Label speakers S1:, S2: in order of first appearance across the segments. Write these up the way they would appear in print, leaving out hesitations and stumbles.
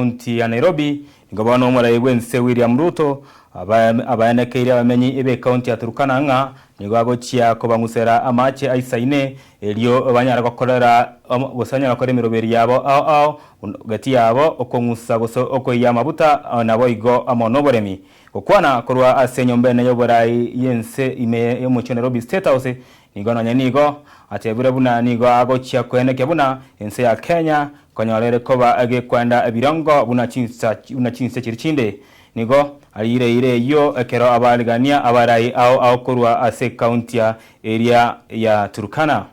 S1: Ekaunti ya Nairobi, nigo bono omorai bw'ense William Ruto abaenekeire abamenyi b'ekaunti ya Turkana ng'a nigo agochia kobang'usera amache aisaine erio banyare gokorera gose banyare gokora emeroberi yabo ao ao gati yabo okong'usa gose okoiyia amabuta naboigo amo noboremi. Gokwana korwa ase enyomba ene y'oborai y'ense ime y'omochie o Nairobi State House Nigo nonya nigo atebire buna nigo agochia koenekia buna ense ya Kenya konyora ere koba gekwenda ebirengo buna chinsa buna chinse chiria chinde. Nigo ariire eira eyio ekero abarigania abarai ao ao korwa ase ekauntia eria ya Turkana.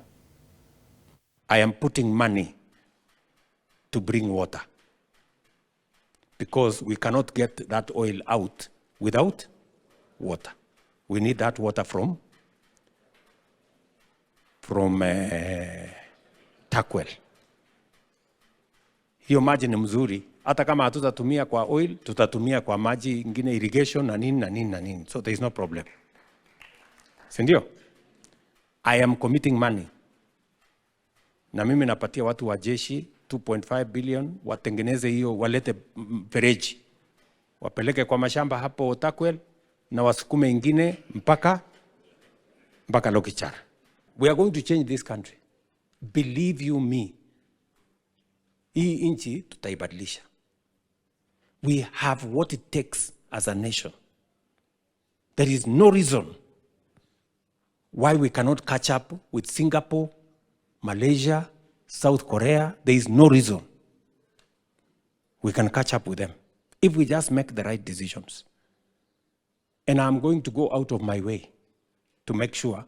S2: I am putting money to bring water because we cannot get that oil out without water. We need that water from from uh, Turkwel. Hiyo maji ni mzuri, hata kama hatutatumia kwa oil, tutatumia kwa maji ingine irrigation na nini na nini na nini, so there is no problem, si ndio? I am committing money na mimi napatia watu wa jeshi 2.5 billion watengeneze hiyo, walete mfereji wapeleke kwa mashamba hapo Turkwel na wasukume ingine mpaka mpaka Lokichar. We are going to change this country. Believe you me, hii nchi tutaibadilisha. We have what it takes as a nation. There is no reason why we cannot catch up with Singapore, Malaysia, South Korea. There is no reason we can catch up with them if we just make the right decisions. And I'm going to go out of my way to make sure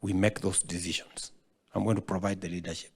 S2: we make those decisions. I'm going to provide the leadership.